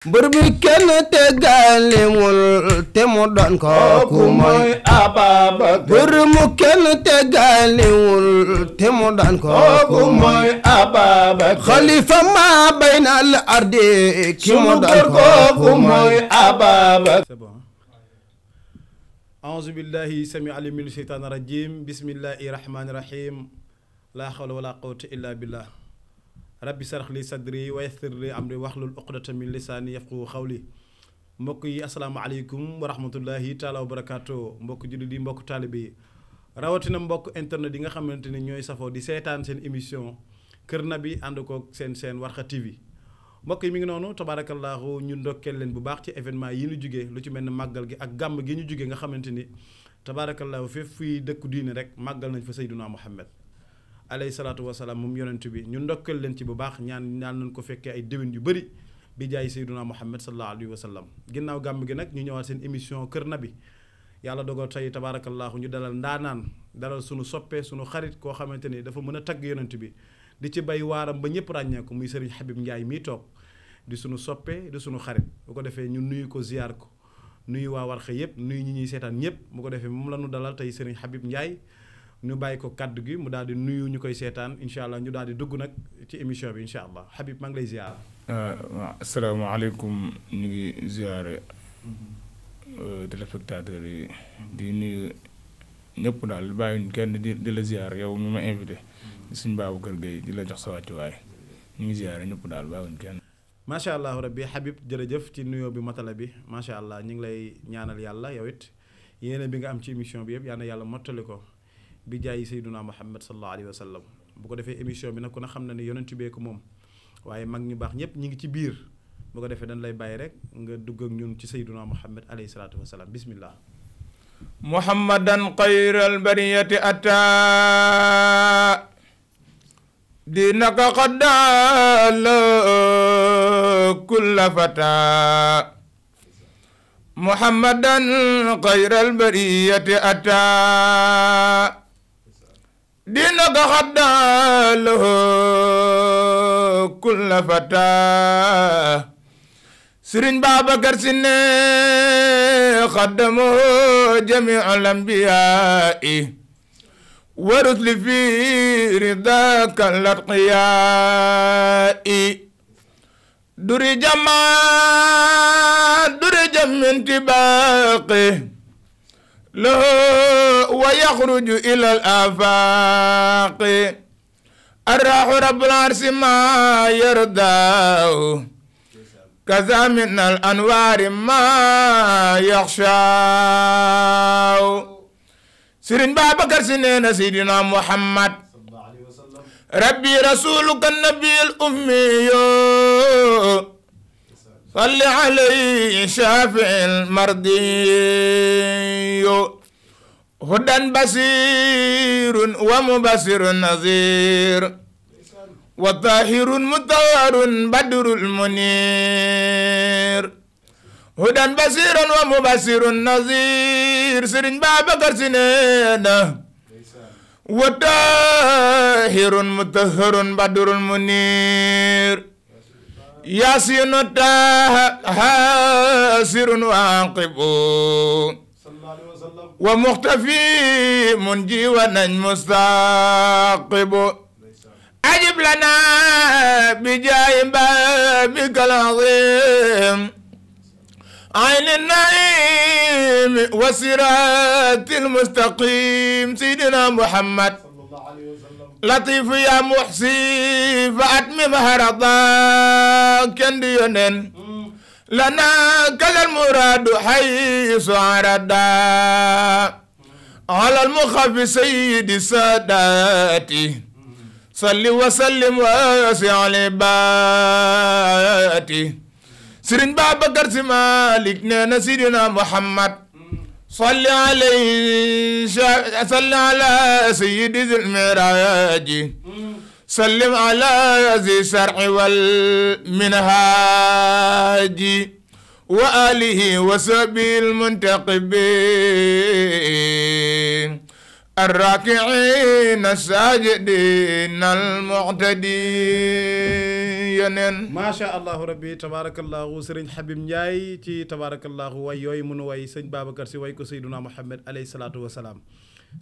mbër bi kenn teggaaliwul te mu doon kooku mooy Ababacar. mbër mu kenn teggaaliwul te mu doon kooku mooy Ababacar. xalifa ma bayna al ardi ki mu doon kooku mooy Ababacar. C'est bon. A'uuzu billahi sami alim min sheytaani rajim bismillahi rahmaani rahim laa hawla wala quwwata illa billah rabbi sarax li sadri wa yassir li amri waxlul uqdata min lisaani yafqahu xawli. mbokk yi asalaamaaleykum wa rahmatullahi taala wa barakaatu mbokk jullit yi mbokk taalibe yi rawatina mbokk internet yi nga xamante ni ñooy safoo di seetaan seen émission Kër Nabi ànd koog seen Warkha TV. mbokk yi mi ngi noonu tabaarakallaahu ñu ndokkeel leen bu baax ci événement yi ñu jugee lu ci mel ne màggal gi ak gàmm gi ñu jugee nga xamante ni tabaarakallaahu fépp fuy dëkku diine rek màggal nañ fa Seydunaa Muhammad alayhi salaatu wasalaam moom yonent bi ñu ndokkeel leen ci bu baax ñaan nañ ko fekkee ay déwén yu bëri bi jaay Seydunaa Muhammad sallallahu alayhi wa sallam. ginnaaw gàmm gi nag ñu ñëwaat seen émission Kër Nabi yàlla dogal tey tabaarakallaahu ñu dalal ndaanaan dalal sunu soppee sunu xarit koo xamante ni dafa mën a tagg yonent bi di ci bay waaram ba ñëpp ràññee ko muy Serigne Habib Ndiaye mii toog di sunu soppe di sunu xarit bu ko defee ñu nuyu ko ziar ko nuyu waa Warkha yëpp nuyu ñi ñuy seetaan ñëpp bu ko defee moom la ñu dalal tey Serigne Habib Ndiaye ñu bàyyi ko kaddu gi mu daal di nuyu ñu koy seetaan incha allah ñu daal di dugg nag ci émission bi incha allah Habib maa ngi lay ziar. waaw asalaamaaleykum ñu ngi ziare téléspectateurs yi di nuyu ñëpp daal bàyyiwuñ kenn di la ziar yow mi ma invité suñu Babacar Gueye di la jox sa wàccuwaay ñu ngi ziare ñëpp daal bàyyiwuñ kenn. macha allah rabbi Habib jërëjëf ci nuyoo bi matala bi macha allah ñu ngi lay ñaanal yàlla yow it yéene bi nga am ci émission bi yëpp yal na yàlla mottali ko bi jaayi Seydunaa Muhammad sallallahu alayhi wa sallam. bu ko defee émission bi nag ku ne xam na ne yonent bee ko moom waaye mag ñu baax ñëpp ñi ngi ci biir bu ko defee dañ lay bàyyi rek nga dugg ak ñun ci Seydunaa Muhammad alayhi salaatu wa salaam bismillah. muhammadan xayral bariyati ataa dinaka qaddala kulla fata muhammadan xayral bariyati ataa dinaka qaddala kulla fata Sëriñ Babacar Si ne xaddamo jami al anbiyaai wa rusli fi ridaka latqiyaai duri jamin tibaqi lo wa yaxruju ila al afaqi arrahu rabbul arsi ma yardaahu kaza min al anwaari ma yaxshaaw Sëriñ Babacar Si nee na Seydina Muhammad rabbi rasuluka nabiyul ummiyo salli alayhi shafi'il mardiyo hudan basirun wa mubasirun nazir wa tahirun mutahharun badrul munir hudan basiran wa mubasirun nazir Sëriñ Babacar Si nee na wa tahirun mutahharun badrul munir yasinu taha hasirun waqibu wa muxtafi munji wa nañ mustaqibu أجب لنا بجاه بابك العظيم عين النعيم وصراط المستقيم سيدنا محمد لطيف يا محسي فأتممها رضاك يندين لنا كذا المراد حيث عردا على المخف سيد السادات صلي وسلم واسع لباتي Sëriñ Babacar Si Malik nee na Seydina Muhammad صلي عليه صلي على سيد ذي المعراج سلم على ذي الشرع والمنهاج وآله وصحبه المنتقبين الراكعين الساجدين المعتدين yeneen macha allahu rabbi tabarakallahu sëriñ Habib Ndiaye ci tabarakallahu way yooyu mënu way sëñ Babacar si way ko Seyduna Muhammad alayhi salaatu wasalaam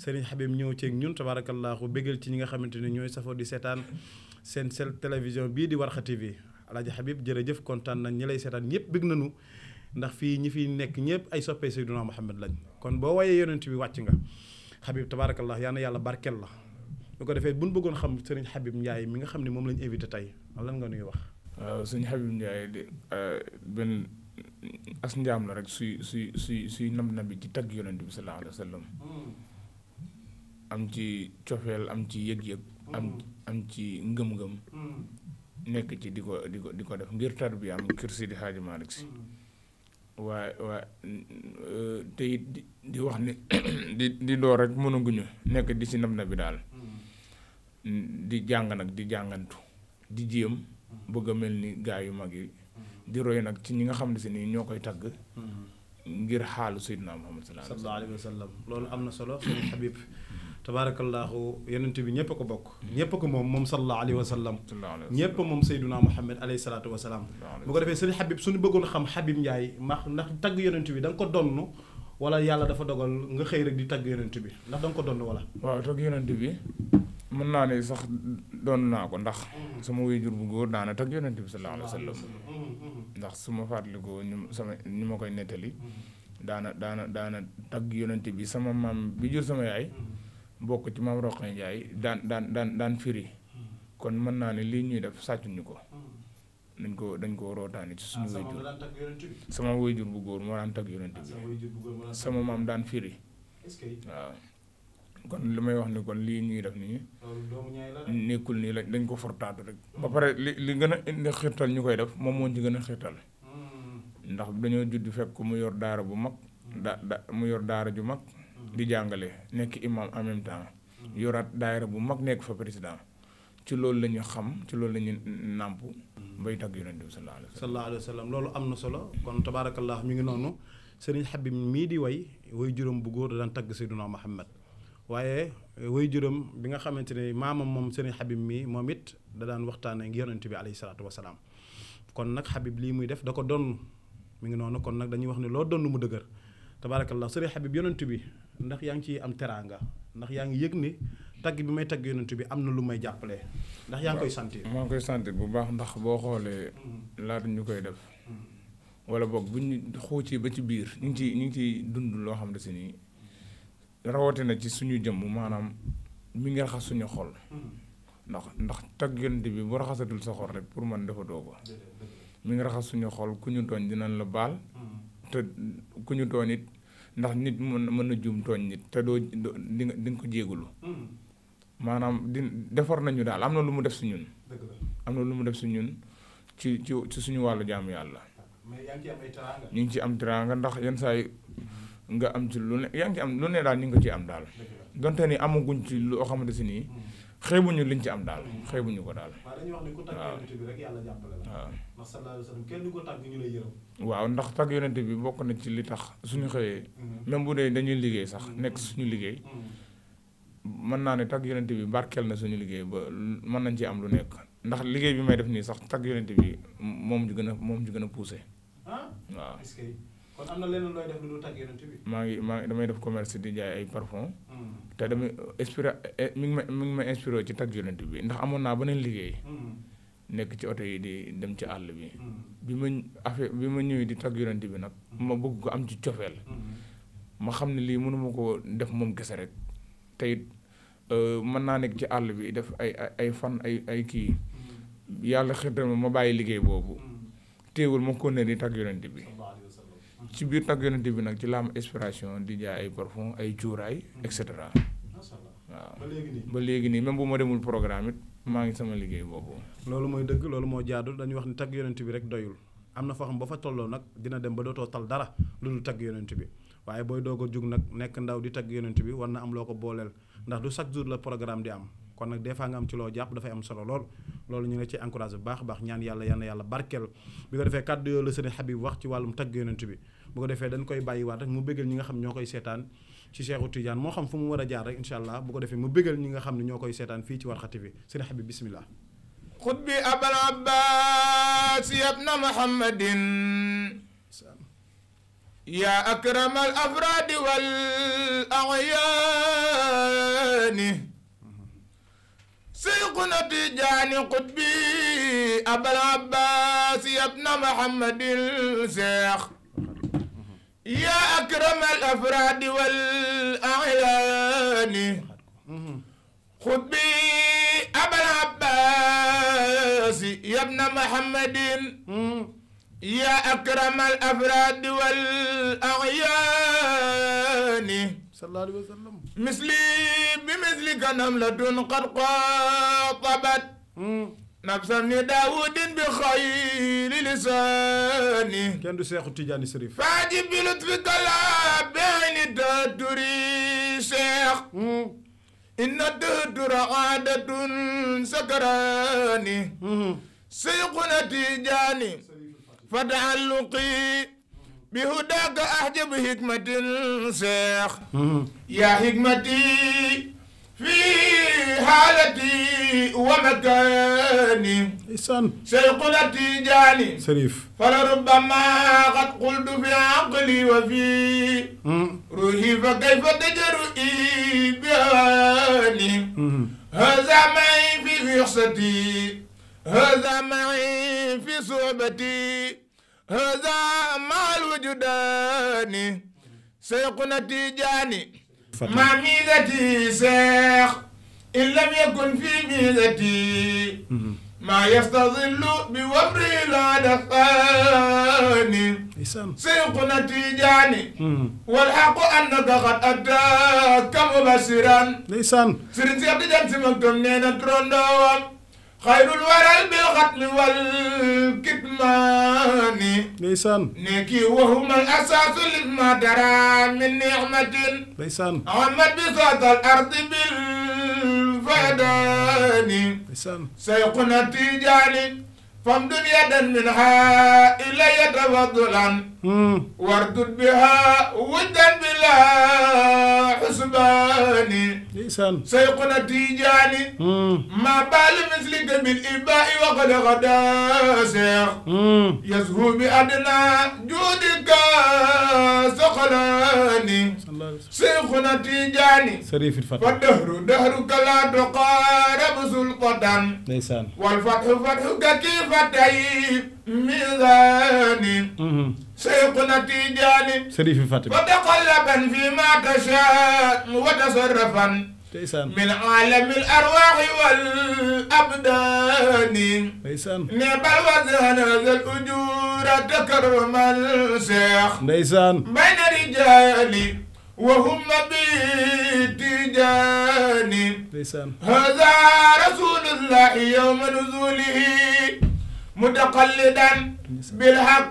sëriñ Habib ñëw ceeg ñun tabarakallahu bégal ci ñi nga xamante ne ñooy safoo di seetaan seen télévision bii di Warkha TV Alaaji Habib jërëjëf kontaan nañ ñi lay seetaan ñëpp bëgg nañu ndax fii ñi fi nekk ñëpp ay soppee Seyduna Muhammad lañ kon boo wayee yonent bi wàcc nga Habib tabarakallah yaa na yàlla barkel la bu ko defee bu ñu bëggoon xam sëriñ Habib Ndiaye mi nga xam ne moom lañu invité tey lan nga nuy wax. waaw sëñ Habib Ndiaye de benn as njaam la rek suy nam bi ci tagg yonent bi sallallahu alayhi wa sallam am ci cofeel am ci yëg-yëg am ci ngëm-ngëm nekk ci di ko def ngir tarbiya am kër Sidi Hadji Malick Sy waaye te it di wax ni di door rek mënaguñu nekk di si nam bi daal di jàng nag di jàngantu di jéem bëgg a mel ni gaa yu mag yi di roy nag ci ñi nga xam ne si nii ñoo koy tagg ngir xaalu Seydina Muhammad sallallahu alayhi wa sallam loolu am na solo sëriñ Habib tabarakallahu yonent bi ñëpp a ko bokk ñëpp a ko moom sallallahu alayhi wa sallam ñëpp moom Seydina Muhammad alayhi salaatu wa salaam bu ko defee sëriñ Habib suñu bëggoon xam Habib Ndiaye ndax tagg yonent bi da nga ko donn wala yàlla dafa dogal nga xëy rek di tagg yonent bi ndax da nga ko donn wala waaw tagg yonent bi mën naa ne sax doon naa ko ndax sama waajur bu góor daana tagg yonent bi sallallahu alayhi wa sallam ndax su ma fàttalikoo ñu ma koy nettali daana tagg yonent bi sama maam bi jur sama yaay bokk ci maam Roqe Ndiaye daan firi kon mën naa ne lii ñuy def sàccuñu ko dañ ko rootaani ci suñu waajur sama waajur bu góor moo daan tagg yonent bi sama maam daan firi waaw kon li may wax ni kon lii ñuy def nii nekkul nii la dañ ko fortaatu rek ba pare li gën a indi xiirtal ñu koy def moom moo ci gën a xiirtal ndax dañoo judd fekk mu yor daara bu mag mu yor daara ju mag di jàngale nekk imam en même temps yoraat daayira bu mag nekk fa président ci loolu la ñu xam ci loolu la ñu nàmp bay tagg yonent bi sallallahu alayhi wa sallam loolu am na solo kon tabaarakallah mi ngi noonu sëriñ Habib mii di way juróom bu góor da daan tagg Seydina Muhammad waaye way juróom bi nga xamante ne maamam moom sëriñ Habib mii moom it da daan waxtaane ngi yonent bi alayhi salaatu wasalaam kon nag Habib lii muy def da ko donn mi ngi noonu kon nag dañuy wax ne loo donn mu dëgër tabaarakallah sëriñ Habib yonent bi ndax yaa ngi ciy am teraanga ndax yaa ngi yëg ni tagg bi may tagg yonent bi am na lu may jàppale ndax yaa ngi koy sentir. maa ngi koy sentir bu baax ndax boo xoolee laata ñu koy def wala boog bu ñu xuucee ba ci biir ñu ngi ciy dund loo xam ne si nii rawatina ci suñu jëmm maanaam mi ngi raxas suñu xol ndax tagg yonent bi bu raxasatul sa xol rek pour man defatoo ko mi ngi raxas suñu xol ku ñu tooñ dinañ la baal te ku ñu tooñ it ndax nit mën na juum tooñ nit te doo di nga ko jéegulu maanaam defar nañu daal am na lu mu def si ñun am na lu mu def si ñun ci suñu wàllu jaamu yàlla ñu ngi ci am teraanga ndax yenn saa yi nga am ci lu ne yaa ngi ci am lu ne daal ñu ngi ko ci am daal donte ni amaguñ ci loo xamante si nii xeebuñu liñ ci am daal xeebuñu ko daal. waaw dañuy wax ni ku tagg yonent bi rek yàlla jàppale la. waaw ndax sallallahu alayhi wa sallam kenn du ko tagg ñu lay yërëm. waaw ndax tagg yonent bi bokk na ci li tax suñu xëyee. même bu dee dañuy liggéey sax nekk suñu liggéey. mën naa ne tagg yonent bi barkeel na suñu liggéey ba mën nañ ci am lu nekk ndax liggéey bi may def nii sax tagg yonent bi moom ji gën a poussé. waaw. kon am na leneen looy def lu dul tagg yonent bi. maa ngi damay def commerce di jaay ay parfum te damay inspiré mi ngi ma inspiré ci tagg yonent bi ndax amoon naa beneen liggéey nekk ci oto yi di dem ci àll bi bi ma ñëwee di tagg yonent bi nag ma bëgg ko am ci cofeel ma xam ne lii mënuma ko def moom kese rek te it mën naa nekk ci àll bi def ay fan ay kii yàlla xirtal ma bàyyi liggéey boobu téewul ma ko ne di tagg yonent bi ci biir tagg yonent bi nag ci la am inspiration di jaay ay parfum ay cuuraay et cetera waaw ba léegi nii même bu ma demul programme it maa ngi sama liggéey boobu. loolu mooy dëgg loolu moo jaadu dañuy wax ni tagg yonent bi rek doyul am na foo xam ba fa tolloo nag dina dem ba dootoo tal dara lu dul tagg yonent bi waaye booy doog a jug nag nekk ndaw di tagg yonent bi war na am loo ko booleel ndax du chaque jour la programme di am kon nag des fois nga am ci loo jàpp dafay am solo loolu ñu ngi la ci encouragé bu baax a baax ñaan yàlla yal na yàlla barkeel bi ko defee kàddu yooyu la sëriñ Habib wax ci wàllum tagg yonent bi bu ko defee dañ koy bàyyiwaat rek mu bëggal ñi nga xam ñoo koy seetaan ci Cheikhou Tidiane moo xam fu mu war a jaar rek incha allah bu ko defee mu bëggal ñi nga xam ne ñoo koy seetaan fii ci Warkha TV sëriñ Habib bismillah xutbi abal abbas yabna muhammadin ya akram al afradi wal a'yani سيقنا تجاني قطبي أبا العباس يا ابن محمد الشيخ يا أكرم الأفراد والأعيان قطبي أبا العباس يا ابن محمد يا أكرم الأفراد والأعيان صلى الله عليه وسلم مثلي بمثلك نملة قد قاطبت نفس ابن داود بخير لساني كان دو Cheikhou Tidiane Chérif فاجب بلطفك لا بعين تدري شيخ إن الدهر عادة سكراني سيقنا تيجاني فتعلقي بهداك أحجب حكمة شيخ يا حكمتي في حالتي ومكاني إحسان شيخنا تيجاني شريف فلربما قد قلت في عقلي وفي روحي فكيف تجرؤي بهاني هذا معي في فحصتي هذا معي في صعبتي هذا مع الوجدان سيقنا تيجاني ما ميزتي شيخ إن لم يكن في ميزتي ما يستظل بوفر العدفان سيقنا تيجاني والحق أنك قد أتاك مبشرا سرين سيبت جنس مكتوم نينا تروندوام خير الورى بالختم والكتمان نيكي وهم الأساس لما ترى من نعمة عمت بساط الأرض بالفيدان سيقنا تيجاني فامدن يدا منها إلي تفضلا واردد بها ودا بلا حسبان سيقنا تيجاني ما بال مثلك بالإباء وقد غدا شيخ يزهو بأدنى جودك سقلاني سيقنا تيجاني فالدهر دهرك لا تقارب سلطة والفتح فتحك كيف طيب ميزاني سيقنا تيجاني فتقلبا فيما تشاء وتصرفا من عالم الأرواح والأبدان نبل وزن هذا الأجور تكرم الشيخ بين رجالي وهم بتجاني هذا رسول الله يوم نزوله متقلدا بالحق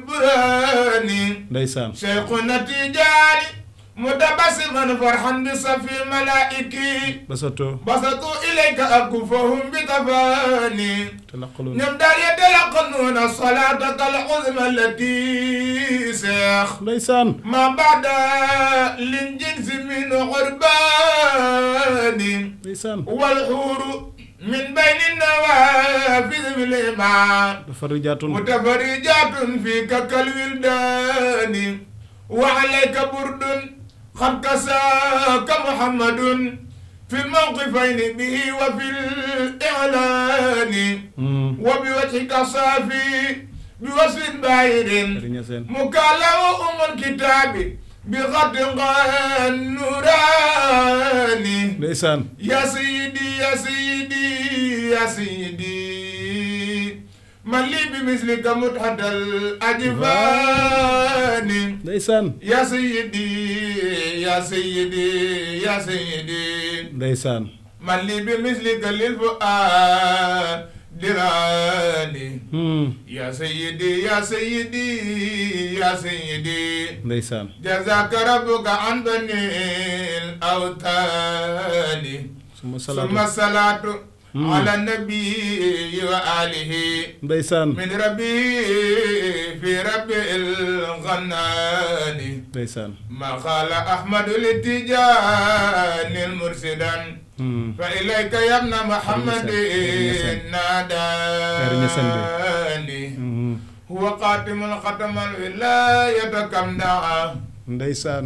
والبرهان شيخنا تيجاني متبسما فرحا بصفي ملائكي بسطوا إليك أكفهم بتفاني نم دار يتلقنون الصلاة العظمى التي شيخ ما بعد للجنس من عربان والحور من بين النوافذ بالإيمان متفرجات فيك كالولدان وعليك برد قد كساك محمد في الموقفين به وفي الإعلان وبوجهك صافي بوصف باهر مكالم الكتاب بغد النوران يا سيدي يا سيدي يا سيدي من لي بمثلك متحد الأجفان يا سيدي يا سيدي يا سيدي من لي بمثلك للفؤاد دراني يا سيدي يا سيدي يا سيدي جزاك ربك عن بني الأوتان ثم الصلاة على النبي وآله من ربي في رب الغ الحنان ndeysaan ما قال أحمد للتجان المرسدا فإليك يا ابن محمد ناداني هو قاتم الختم الولاية كم دعا ndeysaan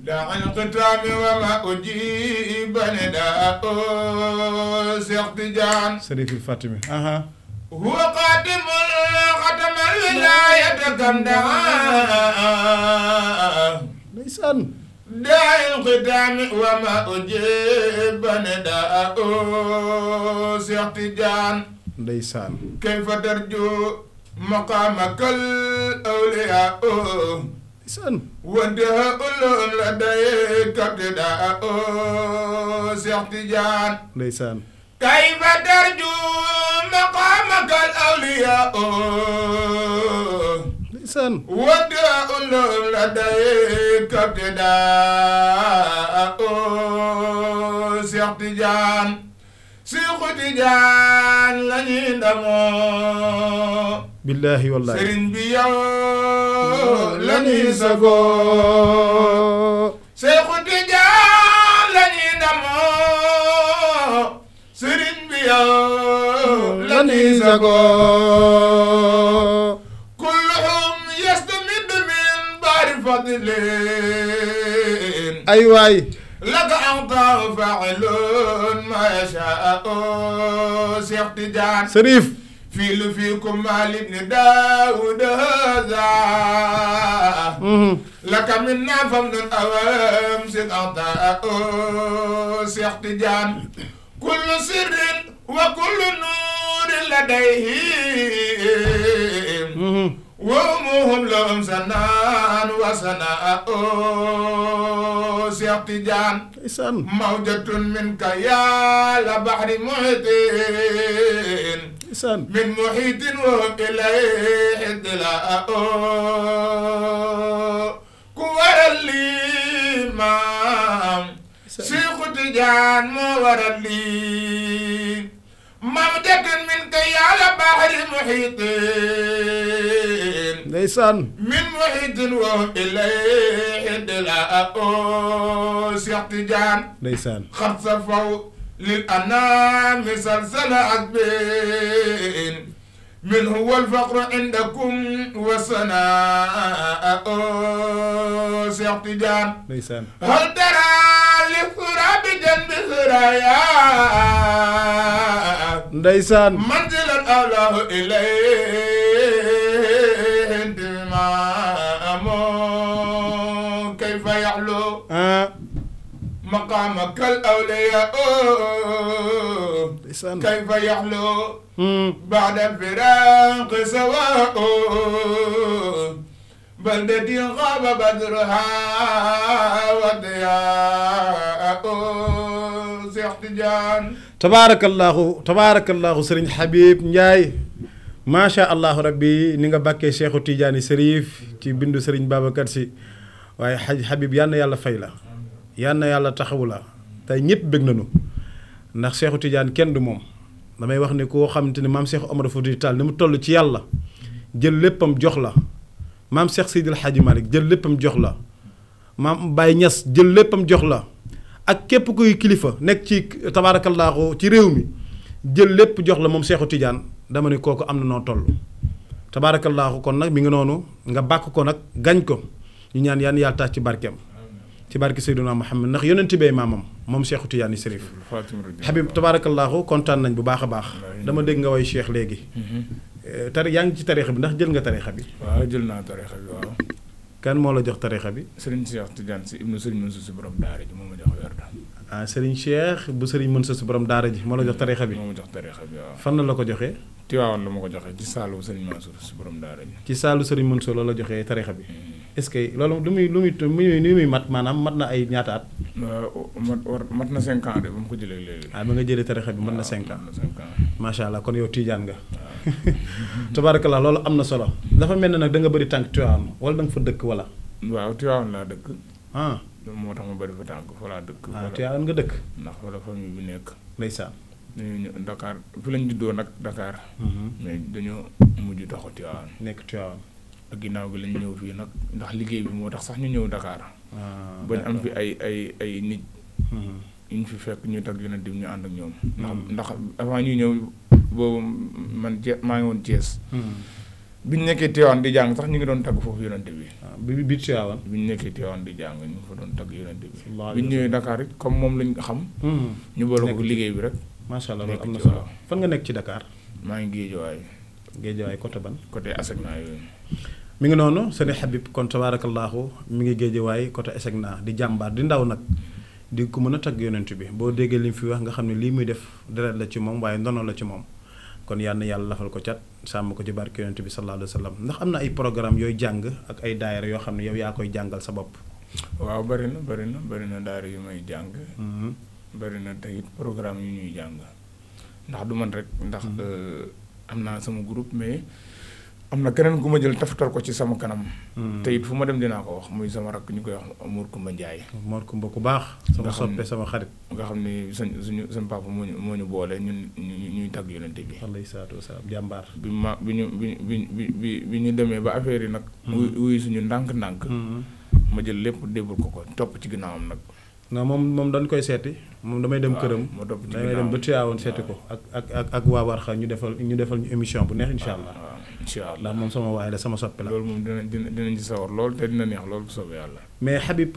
داع الختام وما أجيب نداء شيخ تجان Sërif Fatimi aha هو قاتم الختم الولاية كم دعا ndeysaan داع الختام وما أجيب نداء شيخ تجان ndeysaan كيف ترجو مقامك الأولياء ndeysaan وانتهى أولون لديك ابتداء شيخ تجان ndeysaan كيف ترجو مقامك الأولياء ndeysaan وانتهى أولون لديك ابتداء شيخ تجان شيخ تجان لني دمو billaahi wallaahi sëriñ bi yow la ñuy sagoo Seexu Tijaan la ñuy ndamoo sëriñ bi yow la ñuy sagoo kulluhum yastamid min baari fadlin ay waay laka a'taa fa'ilun ma yashaa'u Seex Tijaan Sërif فيل فيكم مال ابن داود هذا لك منا فمن أوامسك أعطاء شيخ تجان كل سر وكل نور لديهم وهمهم لهم سنان وسناء شيخ تجان موجة منك يا لبحر محيطين من محيط وهم إليه اطلاء كوار الإمام شيخ تجان موار الإمام موجة منك يا لبحر محيطين من محيط وهم إليه اطلاء شيخ تجان خط صفو للأنام سلسل عذبين من هو الفقر عندكم وسناء شيخ تجان هل ترى للثرى بجنب ثرايا منزل الأولاه إليه انتماء كيف يعلو مقامك الأولياء كيف يحلو بعد الفراق سواء بلدة غاب بدرها وضياء شيخ تجان tabarakallahu Sëriñ Habib Ndiaye macha allah rabbi ni nga bàkkee Cheikhu Tidiane Sërif ci bindu Sëriñ Babacar Si waaye Habib yal na yàlla fay la yal na yàlla taxawu la tey ñëpp bëgg nañu ndax Seexu Tijaan kenn du moom damay wax ne koo xamante ne maam Seex Omar Fuuti Taal ni mu toll ci yàlla jël léppam jox la maam Seex Seydil Hadji Malick jël léppam jox la maam Baye Niass jël léppam jox la ak képp kuy kilifa nekk ci tabaarakallaahu ci réew mi jël lépp jox la moom Seexu Tijaan dama ne kooku am na noo toll tabaarakallaahu kon nag mi ngi noonu nga bàkk ko nag gañ ko ñu ñaan yan yàlla tax ci barkeem ci barke Seydina Muhammad ndax yonent bee maamam moom Seexu Tijaan Sërif Habib tabaarakallaahu kontaan nañ bu baax a baax dama dégg nga way Cheikh léegi yaa ngi ci tariixa bi ndax jël nga tariixa bi waaw jël naa tariixa bi waaw kan moo la jox tariixa bi Serigne Cheikh Tidiane si ibnu Serigne Mansour si borom daara ji moo ma jox werda Serigne Cheikh bu Serigne Mansour si borom daara ji moo la jox tariixa bi moo ma jox tariixa bi waaw fan la ko joxee Tiwaawan la ma ko joxee ci saalu Serigne Mansour si borom daara ji ci saalu Serigne Mansour la joxee tariixa bi est-ce que loolu lu muy mat maanaam mat na ay ñaata at mat na 5 ans de ba mu ko jëlee léegi ba nga jëlee tariixa bi mat na 5 ans macha allah kon yow Tijaan nga tabarakallah loolu am na solo dafa mel ne nag da nga bëri tànk Tiwaawan wala da nga fa dëkk wala waaw Tiwaawan laa dëkk ah moo tax ma bëri fa tànk fa laa dëkk Tiwaawan nga dëkk ndax wala famille bi nekk ndeysaan ñu Dakar fi lañ juddoo nag Dakar mais dañoo mujj taxu Tiwaawan nekk Tiwaawan ginnaaw gi lañ ñëw fii nag ndax liggéey bi moo tax sax ñu ñëw Dakar. bañ am fi ay nit. ñu fi fekk ñu tag yonent bi ñu ànd ak ñoom. ndax avant ñuy ñëw boobu man maa ngi woon Thiès. biñ nekkee Tivaouane di jàng sax ñu ngi doon tagg foofu yonent bi. bi Tivaouane. biñ nekkee Tivaouane di jàng ñu ngi fa doon tagg yonent bi. biñ ñëwee Dakar it comme moom lañ xam. ñu boole ko liggéey bi rek. macha allah loolu am na solo fan nga nekk ci Dakar. maa ngi Géejawaay. Géejawaay côté ban. côté Asegna yooyu. mi ngi noonu sëñ Habib kon tabaarakallaahu mi ngi Géejawaay côté Asegna di jàmbaar di ndaw nag di ko mën a tagg yonent bi boo déggee li mu fi wax nga xam ne lii muy def deret la ci moom waaye ndono la ci moom kon yal na yàlla lafal ko cat sàmm ko ci barke yonent bi sallallahu alayhi wa sallam ndax am na ay programme yooyu jàng ak ay daayira yoo xam ne yow yaa koy jàngal sa bopp. waaw bari na daayira yu may jàng. bari na tey programme yu ñuy jàng ndax du man rek ndax am naa sama groupe mais am na keneen ku ma jël taftal ko ci sama kanam. te it fu ma dem dinaa ko wax muy sama rakk ñu koy wax Mor Kumba Ndiaye. Mor Kumba ku baax. sama soppe sama xarit. nga xam ni suñu papa moo ñu boole ñun ñuy tagg yonente bi. alayhi salaatu wasalaam jàmbaar. bi ñu demee ba affaire yi nag. wuyu suñu ndànk-ndànk. ma jël lépp débul ko topp ci ginnaawam nag. non moom dañ koy seeti moom damay dem këram. damay dem ba Tivaouane seeti ko ak waa Warxa ñu defal ñu émission bu neex incha allah. incha allah ndax moom sama waay la sama soppe la. loolu moom dinañ ci sawar lool te dina neex lool bu soobee yàlla. mais Habib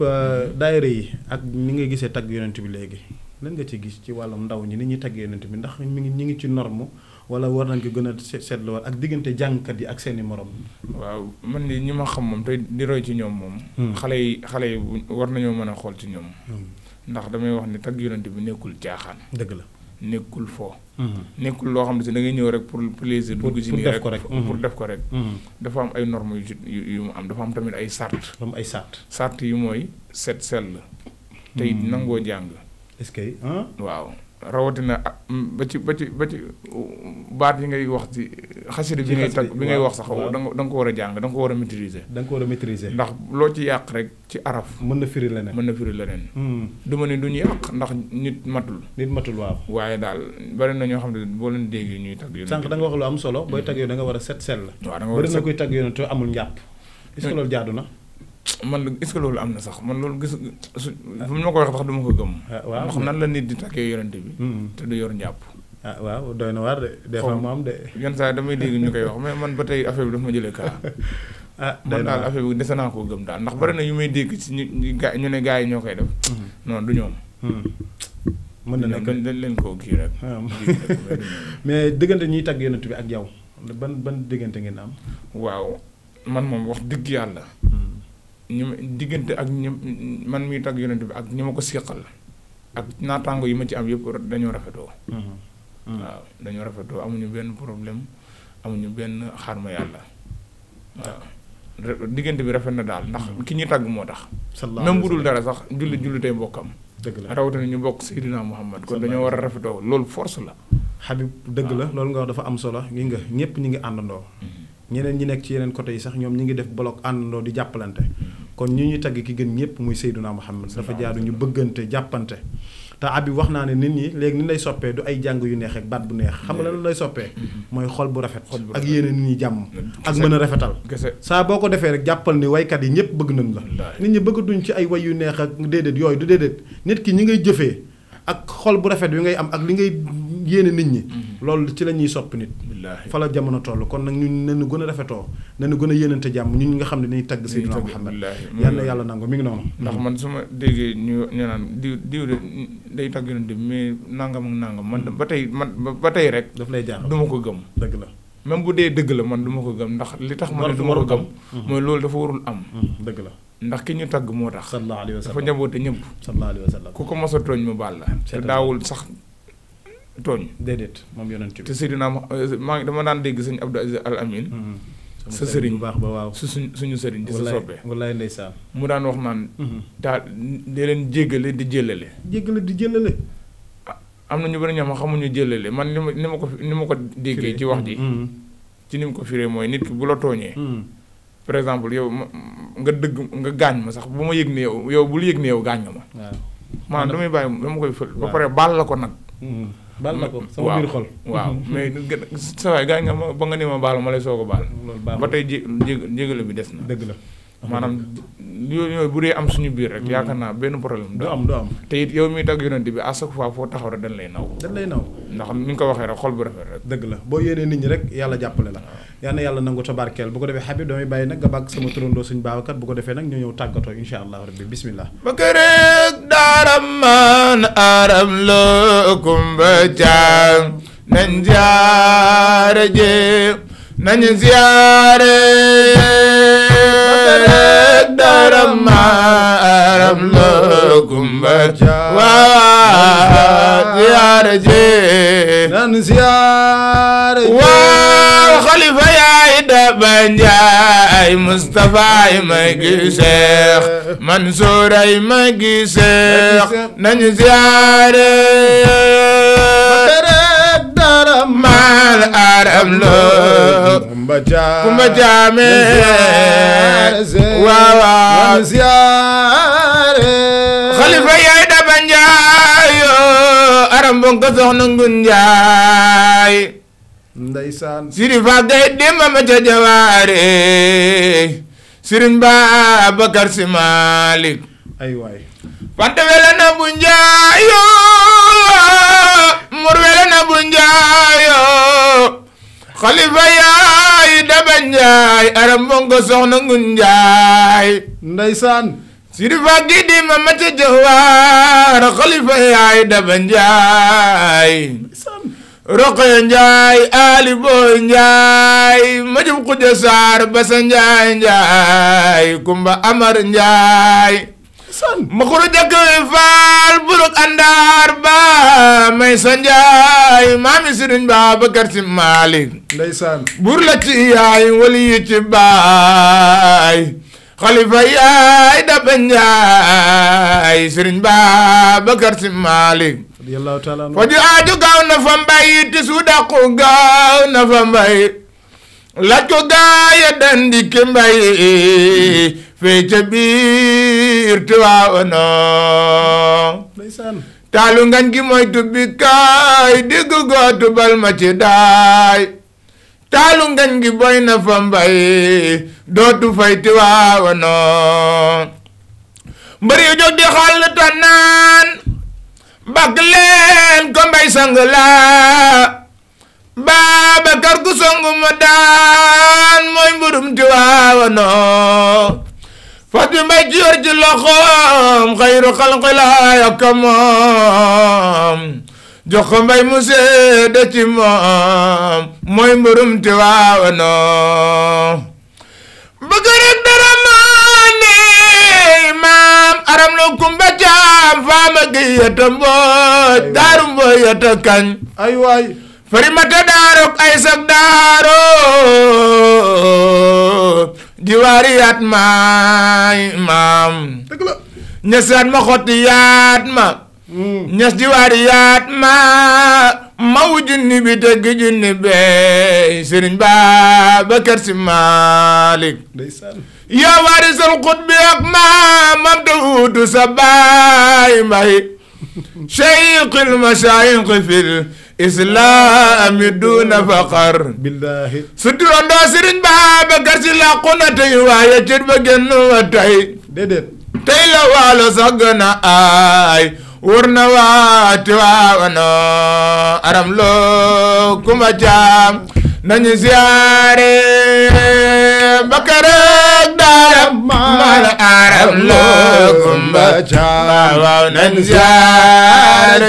daayira yi ak ni nga gisee tagg yonent bi léegi lan nga ci gis ci wàllum ndaw ñi ni ñuy tagg yonent bi ndax ñi ngi ci norme wala war nañ ko gën a seetluwaat ak diggante jàngkat yi ak seeni morom. waaw man de ñi ma xam moom tey di roy ci ñoom moom. xale yi war nañoo mën a xool ci ñoom. ndax damay wax ni tagg yonent bi nekkul caaxaan. dëgg la nekkul foo. nekkul loo xam ne si da ngay ñëw rek pour plaisir. dugg ci nii rek pour def ko rek. dafa am ay normes yu mu am dafa am tamit ay sart. dafa am ay sart. sart yi mooy set sell. tey nangoo jàng. est-ce que waaw rawatina ba ci baat yi ngay wax ci xasida bi ngay tag bi ngay wax sax da nga ko war a jàng da nga ko war a maîtriser. ndax loo ci yàq rek ci araf. mën na firi leneen. du ma ne du ñu yàq ndax nit matul. waaw. waaye daal bari na ñoo xam ne boo leen déggee ñuy tag yoon. sànq da nga wax lu am solo booy tag yoon da nga war a set sell. waaw da nga war a set bari na koy tag yoon te amul njàpp. est-ce que loolu jaadu na. man est-ce que loolu am na sax man loolu gis fu mu ma ko wax sax duma ko gëm. waaw ndax nan la nit di takkee yonente bi. te du yor njàpp. waaw doy na waar de des fois mu am de. yenn saa damay dégg ñu koy wax mais man ba tey affaire bi dafa ma jëlee kaa. man daal affaire bi dese naa koo gëm daal ndax bari na yu may dégg ci ñu ne gars yi ñoo koy def. non du ñoom. mën na nekk dañ leen koo kii rek. mais diggante ñiy tagg yonent bi ak yow ban diggante ngeen am. waaw man moom wax dëgg yàlla. ñu diggante ak man miy tagg yonent bi ak ñi ma ko seqal ak naataango yi ma ci am yëpp dañoo rafetoo. waaw dañoo rafetoo amuñu benn problème amuñu benn xarma yàlla waaw diggante bi rafet na daal ndax ki ñu tagg moo tax. même bu dul dara sax julli tey mbokkam. dëgg la rawatina ñu bokk Seydina Muhammad kon dañoo war a rafetoo loolu force la. Habib dëgg la loolu nga wax dafa am solo gi nga ñëpp ñi ngi àndandoo. ñeneen ñi nekk ci yeneen côté yi sax ñoom ñi ngi def bloc àndandoo di jàppalante kon ñi ñuy tagg ki gën ñëpp muy Seydina Muhammad dafa jaadu ñu bëggante jàppante te Habib wax naa ne nit ñi léegi ni lay soppee du ay jàng yu neex ak baat bu neex xam nga lan lay soppee mooy xol bu rafet ak yéene nit ñi jàmm ak mën a rafetal saa boo ko defee rek jàppal ni waykat yi ñëpp bëgg nañ la nit ñi bëggatuñ ci ay way yu neex ak déedéet yooyu du déedéet nit ki ñi ngay jëfee ak xol bu rafet bi ngay am ak li ngay yéene nit ñi loolu ci la ñuy sopp nit fa la jamono toll kon nag ñun nañu gën a rafetoo nañu gën a yéenante jàmm ñun ñi nga xam ne dañuy tagg Seydina Muhammad yal na yàlla nangu mi ngi noonu ndax man su ma déggee ñu naan diw de day tagg yonent bi mais nangam ak nangam man ba tey rek daf lay jaar du ma ko gëm dëgg la même bu dee dëgg la man du ma ko gëm ndax li tax ma ne du ma ko gëm mooy loolu dafa warul am dëgg la ndax ki ñu tagg moo tax sallallahu alayhi wa sallam dafa njaboote ñëpp sallallahu alayhi wa sallam ku ko mos a tooñ mu baal la te daawul sax tooñ déedéet moom yonent bi te Seydina maa dama daan dégg sëñ Abdou Aziz Al Amin sa sëriñ bu baax ba waaw suñu sëriñ di sa soppe wallaay ndeysaan mu daan wax naan daal di leen jéggale di jëllale am na ñu bari ñoo xam xamuñu jëllale man ni ma ko déggee ci wax ji ci ni mu ko firee mooy nit ki bu la tooñee par exemple yow nga gaañ ma sax bu ma yëg ne yow bul yëg ne yow gaañ nga ma maanaam damay bàyyi dama koy fël ba pare baal la ko nag baal na ko sama biir xol. waaw mais sa waay gaañ nga ma ba nga ni ma baal ma lay soog a baal. loolu baax ba tey jégale bi des na. dëgg la. maanaam yooyu bu dee am suñu biir rek yaakaar naa benn problème du am. te it yow miy tagg yonent bi à chaque fois foo taxaw rek dañ lay naw. ndax ni nga ko waxee rek xol bu rafet rek. dëgg la boo yéenee nit ñi rek yàlla jàppale la. yal na yàlla nangu tabarkeel bu ko defee Habib damay bàyyi nag nga bàgg sama turandoo suñu Babacar bu ko defee nag ñu ñëw tàggatoo insha allah rabbi bismillah. ba kërëg daaram man aram loo kumba caam nañ ziyaare je nañ ziyaare daram maaram loo kumba waaw ziyaare je nan ziyaare je waaw xalifa yaay Daba Njaay Mustafa ay ma gi Seex Mansuur ay ma gi Seex nañ ziyaare maal aram loo kumba jaame waaw xalifa yaay Daba Njaay aram bonko soxna Ngun Njaay ndeysaan siri fa gay demba ma ca jawaare Sëriñ Babacar Si Malik ay waay fante wele na bu njaayo mur wele na bu njaayo xalifa yaay Daba Njaay aram bongo soxna Ngun Njaay ndeysaan siri fa gidi ma ca jawaar xalifa yaay Daba Njaay Roqe Njaay Ali Boy Njaay ma jub xuja saar Basa Njaay Kumba Amar Njaay ma xuru jakk faal buruk àndaar ba may sa Njaay maami Sëriñ Babacar Si Malik ndeysaan bur la ci yaay wali yi ci baay xalifa yaay Daba Njaay Sëriñ Babacar Si Malik faju aaju gaaw na fa mbay ti su daqu gaaw na fa mbay laaj ko gaaya dandi ki mbay fee ca biir Tiwaawono taalu ngañ gi mooy tubbi kaay digg gootu bal ma ci daay taalu ngañ gi boy na fa mbay dootu fay Tiwaawono mbër yu jóg di xàll ta naan bak leen ko mbay sang la Babacar ku songu ma daan mooy mburum Tiwaawono fas bi mbay ci yor ci loxoom xayru xalqi laa yokka moom jox ko mbay mu seede ci moom mooy mburum Tiwaawono bëgg rek dara maane maam aram lo kumba caam faama gi yata mbooj daaru mbooj yata kañ ay waay farimata daarok ay sak daaro jiwaari yaat maay maam ñesaat ma xotti yaat ma ñes jiwaari yaat ma wu junni bi tegg junni bey Sëriñ Babacar Si Malik yaa waarisal xutbi ak maamam te uutu sa baay mbay shaykhil mashayikh fil islami duna faqar billahi su turandoo Sëriñ Babacar Si làqu na tey waaye cër ba génn wa tey déedéet tey la waalo sax gën a aay wër na waa Tiwaawono aram loo kuma jaam nañu ziyaare Bakarek daaram mala aram loo kumba jaam waaw nañu ziyaare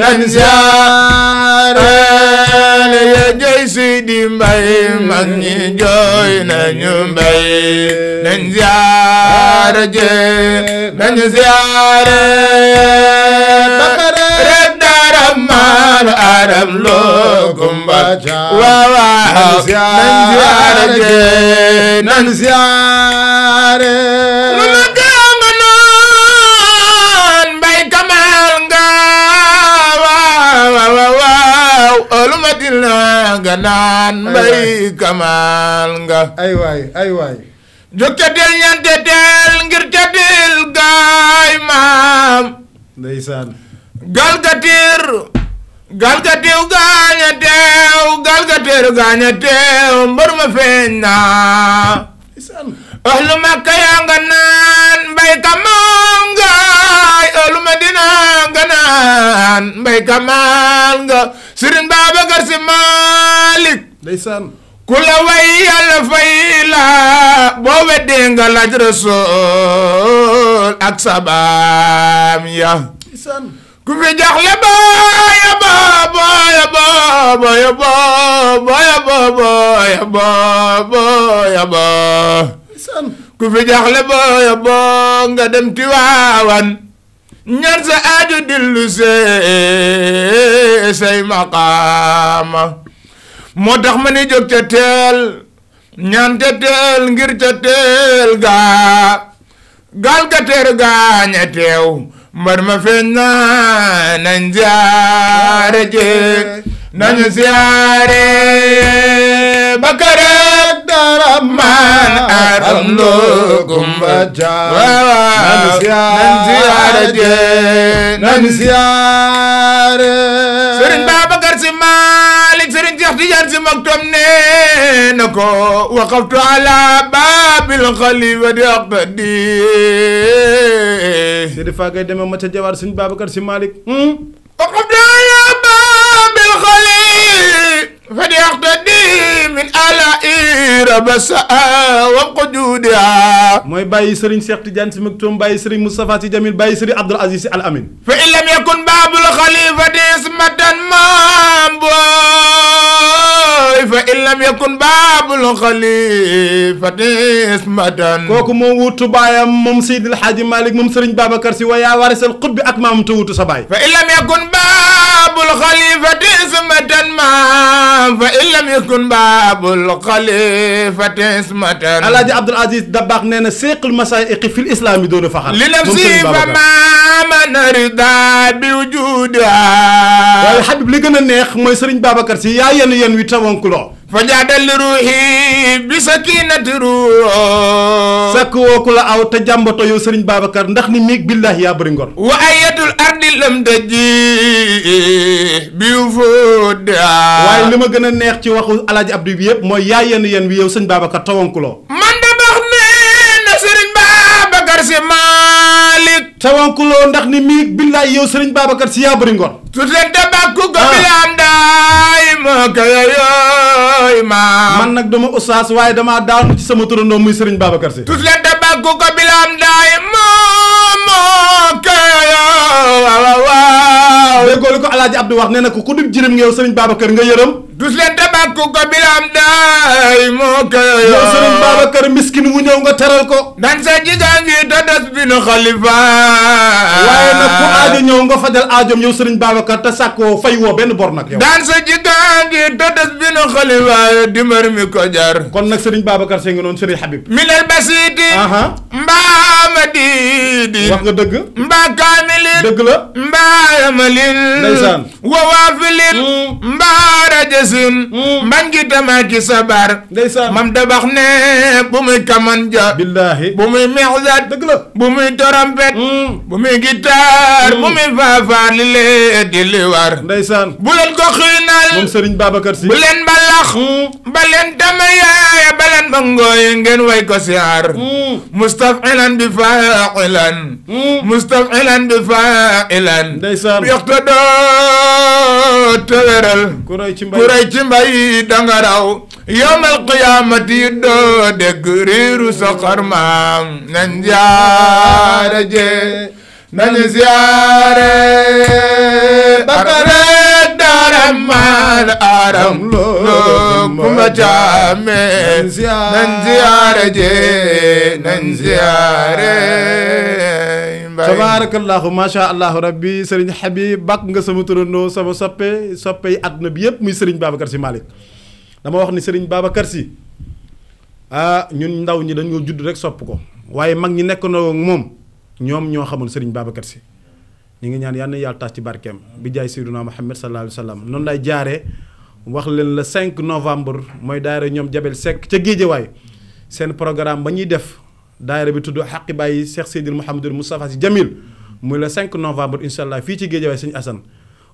nañu ziyaare ya jëy Sidi Mbay mag ñi jooy nañu mbay nañu ziyaare nañu ziyaare Bakarek daaram mala aram loo kumba jaam waaw nañu ziyaare nan ziyaare lu ma gànga noon mbay kamal nga waaw lu ma dina nga naan mbay kamal nga ay waay jóg ca del ñante del ngir ca del gaay maam ndeysaan gal gatir galga teew gaaña teew galga teeru gaaña teew mbër ma feeñ naa ahlu Makka yaa nga naan mbay kamal nga ahlu Madina nga naan mbay kamal nga Sëriñ Babacar Si Malik ndeysaan ku la way yàlla fay la boo weddee nga laaj Rasul ak sabaam ya ndeysaan ku fi jaxle booya booya booya booya booya booya booya ku fi jaxle booya boo nga dem Tiwaawan ñaan sa aaju dillu say maqaama moo tax ma ni jóg ca teel ñaan ca teel ngir ca teel gaal ga teer gaaña teew mbar ma feeñ na nañ ziyaare jeeg nañu ziyaare Bakarek daram man aram loo gumba nañ ziyaare jeeg nañu ziyaare Sëriñ Babacar Si Malik Sëriñ Cheikh Tidiane Si Maktoum nee na ko waqaftu ala babil xalifati aqtadi Sidi Fagay demee ma ca jawaar Sëriñ Babacar Si Malik waqaftu ala babil xalifati aqtadi min ala irabasa wa qujudiha mooy bàyyi Sëriñ Cheikh Tidiane Si Maktoum bàyyi Sëriñ Moustapha Si Jamil bàyyi Sëriñ Abdoul Aziz Si Al Amin fa in lam yakun babul xalifati ismatan maam fa in lam yakun baabul xalifati ismatan kooku moom wutu baayam moom Seydil Hadji Malick moom Serigne Babacar Sy wa yaa warisal xutbi ak maamam te wutu sa baay fa in lam yakun baabul xalifati ismatan maam fa in lam yakun baabul xalifati ismatan Alaaji Abdoul Aziz Dabakh nee na seequl masaa'iqi fil islaam yi doon faxal li nafsi fa maaman rida bi wujudiha waaye Habib li gën a neex mooy Serigne Babacar Sy yaa yenn wi tawonkuloo fa jaadal ruuhi bi sakinati ruuh sakk woo ku la aw te jàmbato yow Serigne Babacar ndax ni miig billahi yaa bëri ngor wa ayatul ardi lam taji bi fuda waaye li ma gën a neex ci waxu Alaaji Abdou bi yëpp mooy yaa yenn wi yow Serigne Babacar tawonkuloo man da bax ne na Serigne Babacar Si Malik tawonkuloo ndax ni miig billahi yow Serigne Babacar Si yaa bëri ngor su leen tabakku ko bilaam daay ma kaya yooy ma man nag dama ustaas waaye damaa daanu ci sama turandoo muy Serigne Babacar Sy su leen tabakku ko bilaam daay ma kaya waaw déggoo li ko Alaaji Abdou wax nee na ko ku dib jirim nga yow Serigne Babacar nga yërëm dus leen tabakku ko bilaam daay moo kaya yow Serigne Babacar miskin wu ñëw nga teral ko dan sa jigaa ngi tadas bi nu xalifa waaye nag ku aajo ñëw nga fajal aajoom yow Serigne Babacar te sàkkoo fay woo benn bor nag yow dan sa jigaa ngi tadas bi nu xalifa dimar mi ko jar kon nag Serigne Babacar Sy nga noonu Serigne Habib minal basiti mbaa ma diidi wax nga dëgg mbaa kaamilin dëgg la mbaa yamalin ndeysaan wa waafilin mbaa rajasin mbañ gi tamaaki sabar ndeysaan mam dabax ne bu muy kamanja billaahi bu muy mexzat dëgg la bu muy trompette bu muy guitare bu muy faafaar li lee di li war ndeysaan bu leen ko xiinal moom Serigne Babacar Sy bu leen mbalax ba leen tamayaaya ba leen ba ngooy ngeen way ko siyaar mustafilan bi faa'ilan mustafilan bi faa'ilan ndeysaan yoxtadoo tëwéral ku roy ci mbay danga raw yawmal qiyaamati doo dégg riiru sa xarmaam nañ ziyaare je nañ ziyaare Bakarek daram man aram loo kumba caame nañ ziyaare je nañ ziyaare tabarakallahu masha allahu rabbi Serigne Habib bàkk nga sama turandoo sama soppe yi àdduna bi yëpp muy Serigne Babacar Sy Malick dama wax ni Serigne Babacar Sy ñun ndaw ñi dañoo judd rek sopp ko waaye mag ñi nekk na moom ñoom ñoo xamul Serigne Babacar Sy ñu ngi ñaan yal na yàlla tax ci barkeem bi jaay Seydina Muhammad sallallahu alayhi wa sallam noonu lay jaaree wax leen le 5 novembre mooy daayira ñoom Jabel Seck ca Géejawaay seen programme ba ñuy def daayira bi tudd xaqi bàyyi Cheikh Seydil Mouhamadul Moustapha Sy Jamil muy le 5 novembre incha allah fii ci Géejawaay Sëñ Assane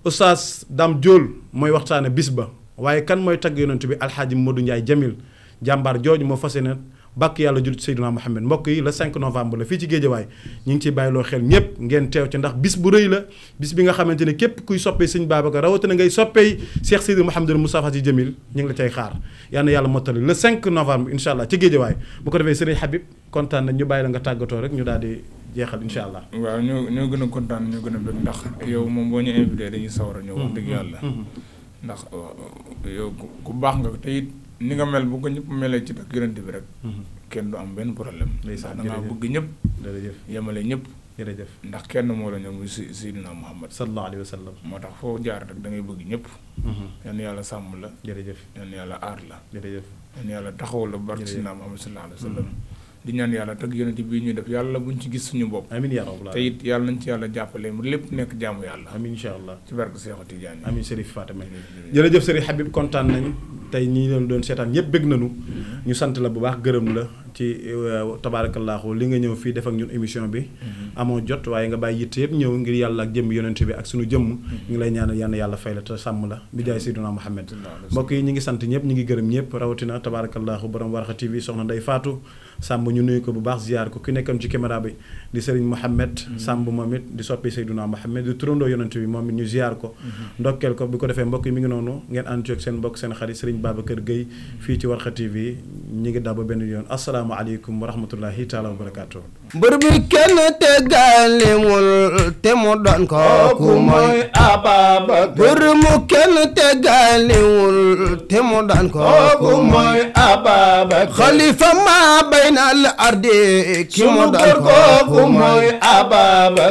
Oustaz Dame Diol mooy waxtaane bis ba waaye kan mooy tagg yonent bi Alxaaji Modou Ndiaye Jamil jàmbaar jooju moo fas yéene bàkk yàlla jullit Seydina Muhammad mbokk yi le 5 novembre la fii ci Géejawaay ñu ngi ciy bàyyiloo xel ñëpp ngeen teew ci ndax bis bu rëy la bis bi nga xamante ne képp kuy soppee sëñ Babacar rawatina ngay soppee Cheikh Seydi Mouhamadou Moustapha Sy Jamil ñu ngi la cay xaar yal na yàlla mottali le 5 novembre incha allah ci Géejawaay bu ko defee Serigne Habib kontaan nañ ñu bàyyi la nga tàggatoo rek ñu daal di jeexal incha allah. waaw ñoo gën a kontaan ñoo gën a bëgg ndax yow moom boo ñu invité dañuy sawar a ñëw wax dëgg yàlla ndax yow ku baax nga te it ni nga mel bu ko ñëpp melee ci tak yonent bi rek kenn du am benn problème ndax da ngaa bëgg ñëpp yemale ñëpp jërëjëf ndax kenn moo la ñëw muy Seydina Muhammad sallallahu alayhi wa sallam moo tax foo jaar rek da ngay bëgg ñëpp yal yàlla sàmm la jërëjëf yal yàlla aar la jërëjëf yal yàlla taxaw la barke Seydina Muhammad sallallahu alayhi wa sallam di ñaan yàlla tag yonent bii ñuy def yàlla buñ ci gis suñu bopp amiin yaa rabbal te it yàlla nañ ci yàlla jàppale mu lépp nekk jaamu yàlla amiin incha allah ci barke Seexu Tijaan amiin Chérif Fatima jërëjëf Serigne Habib kontaan nañ tey ñi leen doon seetaan ñëpp bëgg nañu ñu sant la bu baax gërëm la ci tabaarakallaahu li nga ñëw fii def ak ñun émission bi amoo jot waaye nga bàyyi yitte yëpp ñëw ngir yàlla ak jëmm yonent bi ak suñu jëmm ñu ngi lay ñaanal yàlla fay la te sàmm la bi jaay Seydina Muhammad mbokk yi ñi ngi sant ñëpp ñi ngi gërëm ñëpp rawatina tabaarakallaahu borom Warkha TV soxna Ndey Faatu Samb ñu nuyu ko bu baax ziar ko ki nekkoon ci caméra bi di Serigne Mohamed Samb moom it di soppi Seydina Muhammad di turandoo yonent bi moom it ñu ziar ko ndokkeel ko bi ko defee mbokk yi mi ngi noonu ngeen ànd ci ak seen mbokk seen xarit Serigne Babacar Gueye fii ci Warkha TV ñi ngi daw ba benn yoon asalaamaaleykum wa rahmatullahi taala wa barakaatu. mbër bi kenn teggalimul te mu doon kooku mooy Ababacar mbër mu kenn teggalimul te mu doon kooku mooy Ababacar xalifa ma bayna al ardi ki mu sunu doon kër kooku kooku mooy mooy Ababacar